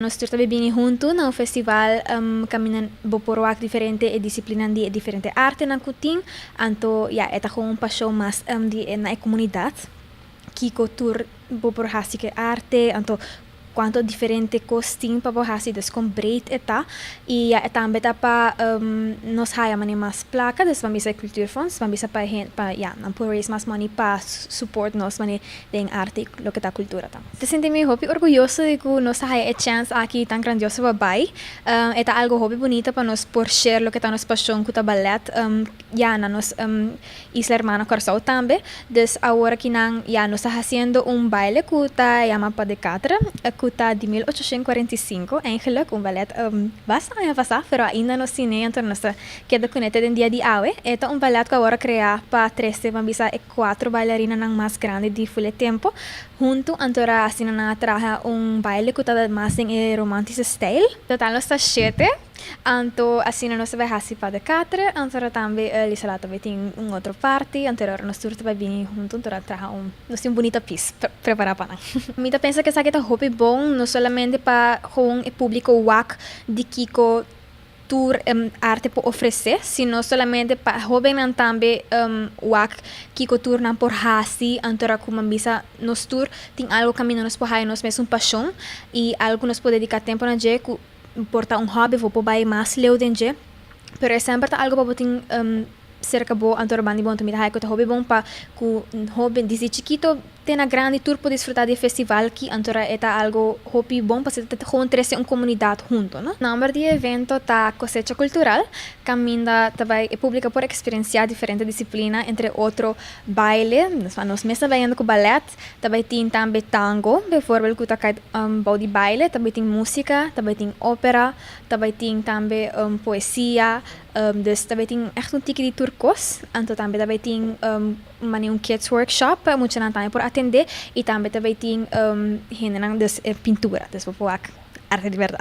Nos tur ta bini huntu na un festival kaminda bo por wak diferente e disiplinanan di e diferente artenan ku tin. Anto ya, e ta gewoon un pashon mas di na e komunidat. Kiko tur bo por hasi ku e arte, anto kuantu diferente kos tin pa bo hasi, dus kon breed e ta. I ya, e tambe ta pa nos haya manera mas plaka, dus ban bisa e Cultuurfonds, ban bisa pa pa ya, nan por raise mas money pa support nos manera den arte i loke ta kultura ta. Ta sinti mi hopi orguyoso di ku nos a haya e chèns aki tan grandioso pa bai. E ta algu hopi bunita pa nos por share loke ta nos pashon ku ta balèt ya na nos isla hermano Kòrsou tambe. Dus awor aki nan ya nos ta hasiendo un baile ku ta yama Pas de Quatre ku ta di 1845 eigenlijk, un balèt basta aña pasá pero ainda nos tine anto nos ta keda kuné te den dia di awe. E ta un balèt ku awor a kreá pa trese ban bisa e kuatro bailarinanan mas grandi di ful e tempu. Huntu anto ra asina nan a traha un baile ku ta mas den e romantische stijl. Total nos ta shete, anto asina nos ta bai hasi pas de quatre, anto ra tambe Lisa la ta bai tin un otro parti, anto ora nos tur ta bai bini huntu anto ra traha un, nos tin un bunita piece prepara pa nan. Mi ta pensa ku esaki ta hopi bon, no solamente pa gewoon e publico wak di kiko tur arte por ofresé, sino solamente pa hóbennan tambe wak kiko tur nan por hasi, anto ora ku nan bisa nos tur tin algu kaminda nos por haya nos mes un pashon i algu ku nos por dediká tempu na dje ku por ta un hòbi bo por bai mas leu den dje, pero e semper ta algu pa bo tin serka bo anto ora banda di bo anto mi ta haya ku ta hopi bon pa ku hóben desde chikito te na grandi tur por disfruta di e festival ki antora e ta algo hopi bon pasobra ta gewoon trece un comunidad hunto no. Nomber di e evento ta Cosecha Cultural caminda ta bay e publico por experiencia diferente disciplina entre otro baile, nos mes ta bayendo cu ballet, ta bay tin tambe tango bijvoorbeeld cu ta cay bou di baile, ta bay tin musica, ta bay tin opera, ta bay tin tambe poesia, dus ta bay tin echt un tiki di tur cos, anto tambe ta bay tin manera un kids workshop pa e muchanan tambe por atendé i tambe ta bay tin hendenan dus pintura, dus bo por wak arte di bèrdat.